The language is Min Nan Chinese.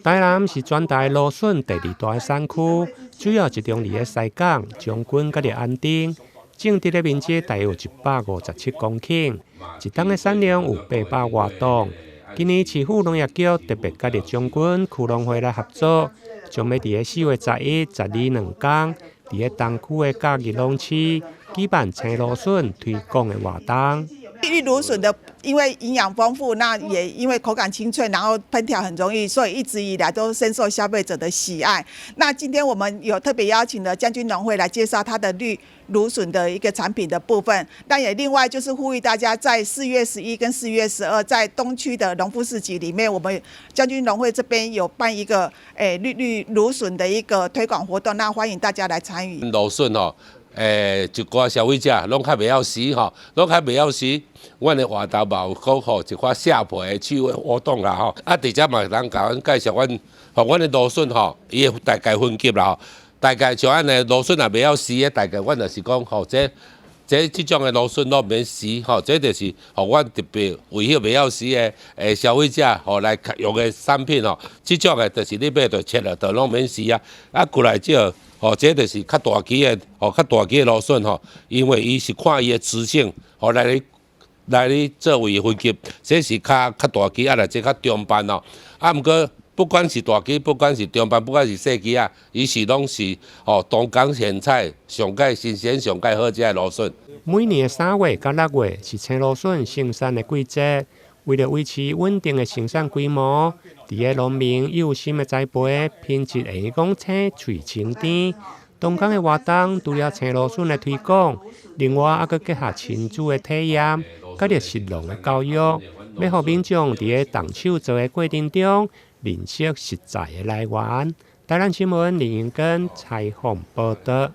台南是全台蘆筍第二大產區，主要集中佇咧西港、將軍佮安定，種植的面積大約有157公頃，一冬的產量有800外噸。今年市府農業局特別佮將軍區農會來合作，將欲佇咧4月11、12兩工，佇咧東區的嘉義農市舉辦青蘆筍推廣的活動。綠蘆筍的，因為營養豐富，那也因為口感清脆，然後烹調很容易，所以一直以來都深受消費者的喜愛。那今天我們有特別邀請了將軍農會來介紹它的綠蘆筍的一個產品的部分。那也另外就是呼籲大家在4月11跟4月12，在東區的農夫市集裡面，我們將軍農會這邊有辦一個綠綠蘆筍的一個推廣活動，那歡迎大家來參與。蘆筍哦。一寡消費者攏較袂曉洗吼，攏較袂曉洗。阮的活動嘛有講吼，一寡卸皮的趣味活動啦吼。啊，佇遮嘛會當共阮介紹阮，吼，阮的蘆筍吼，伊的大概分級啦吼。大概像按呢蘆筍若袂曉洗的，大概阮就是講吼，這種的蘆筍攏毋免洗吼，這就是予阮特別為彼袂曉洗的消費者吼來用的產品吼。這種的就是你買就切了，就攏免洗啊。啊，過來這個。哦，這就是較大支的，哦，較大支的蘆筍吼，因為伊是看伊的直徑，吼來咧做為分級，這是較大支，啊，來這較中範哦。啊，毋過不管是大支，不管是中範，不管是細支仔，伊是攏是吼當工現採，上蓋新鮮、上蓋好食的蘆筍。每年的3月佮6月是青蘆筍生產的季節，為了維持穩定的生產規模，佇咧農民有心的栽培，品質會用講青喙清甜。當工的活動除了青蘆筍的推廣，另外猶閣結合親子的體驗，佮著食農的教育，欲予民眾佇咧動手做的過程中，認識食材的來源。台南新聞林英根採訪報導。